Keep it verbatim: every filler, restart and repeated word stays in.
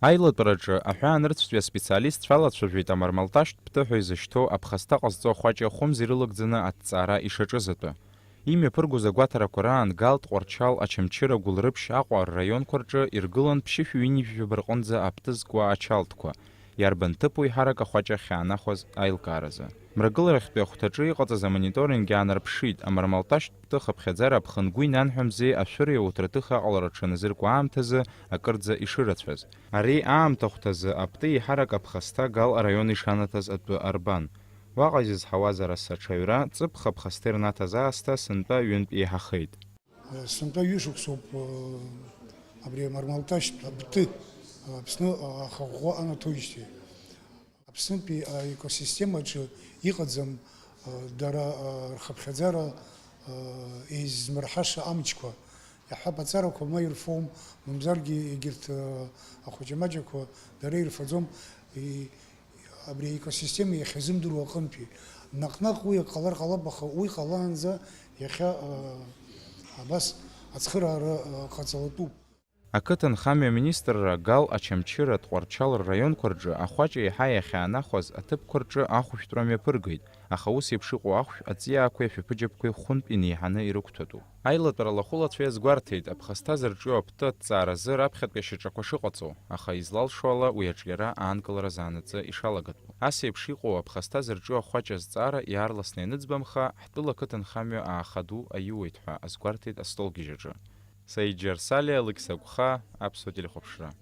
Аилатәараҿы аҳәаанырцәтәи аспециалистцәа алацәажәеит амармалташьтә ԥты ҳәа изышьҭоу аԥхасҭа ҟазҵо ахәаҷы хәымз ирылагӡаны аҭҵаара ишаҿыз атәы. Имҩаԥыргоз агәаҭарақәа раан Гал, Тҟәарчал, Очамчыра, Гәылрыԥшь, Аҟәа рраионқәа рҿы иргылан ԥшьышәи ҩынҩажәи жәаба рҟынӡа аԥты зкуа ачалтқәа, иарбан ҭыԥу иҳарак ахәаҷы ахьаанахәаз аилкааразы. Мрагыларахьтәи ахәҭаҿы иҟаҵаз амониторинг иаанарԥшит, амармалташьтә ԥты хыԥхьаӡара аԥхынгәы инанҳәамзи ашәыри ауҭраҭых аҟалара рҽаназыркуа аамҭазы акырӡа ишырацәаз. Ари аамҭахәҭазы аптеи еиҳарак аԥхасҭа Гал араион ишанаҭаз атәы арбан. Уаҟа изызҳауаз араса аҽаҩра, ҵыԥх аԥхасҭа ирнаҭаз аасҭа сынтәа ҩынтә еиҳахеит. Сынтәа ҩышықәсоуп, э, абри амармалташьтә абты, э, Аԥсны, э, ахаӷәӷәа анаҭоижьҭеи. Аԥснытәи аекосистемаҿы иҟаӡам, э, дара, э, рхыԥхьаӡара, э, еизмырҳаша амчқәа. Иаҳҳәап, аҵарақәа ма ирфом, мамзаргьы егьырҭ, э, ахәыҷы-маҷақәа дара ирфаӡом. И-, абри аекосистема иахьазымдыруа аҟынтәи. Наҟ-наҟ уи ак ҟалар ҟалап, аха уи ҟалаанӡа иахьа, э, абас ацхыраара, э, ҟаҵалатәуп. Ақыҭанхамҩа аминистрра Гал, Очамчыра, Тҟәарчал рраионқәа рҿы ахәаҷы еиҳа иахьаанахәаз аҭыԥқәа рҿы ахәышәтәра мҩаԥыргеит, аха ус еиԥш иҟоу ахәшә аҵиаақәеи ашәаԥыџьаԥқәеи хәынтә инеиҳаны ирықәҭәатәуп. Аилатәара лахәылацәа иазгәарҭеит, аԥхасҭа зырҿио аԥты аҭҵааразы раԥхьатәи ашьаҿақәа шыҟаҵоу, аха излалшо ала уи аҿиара аанкылара заанаҵы ишалагатәу. Ас еиԥш иҟоу аԥхасҭа зырҿио ахәаҷы азҵаара иаарласны ианыӡбамха, ҳтәыла ақыҭанхамҩа ааха ду аиуеит ҳәа азгәарҭеит астолгьежь аҿы. Саид Џьарсалиа, Алықьса Гәха, Аԥсуа телехәаԥшра.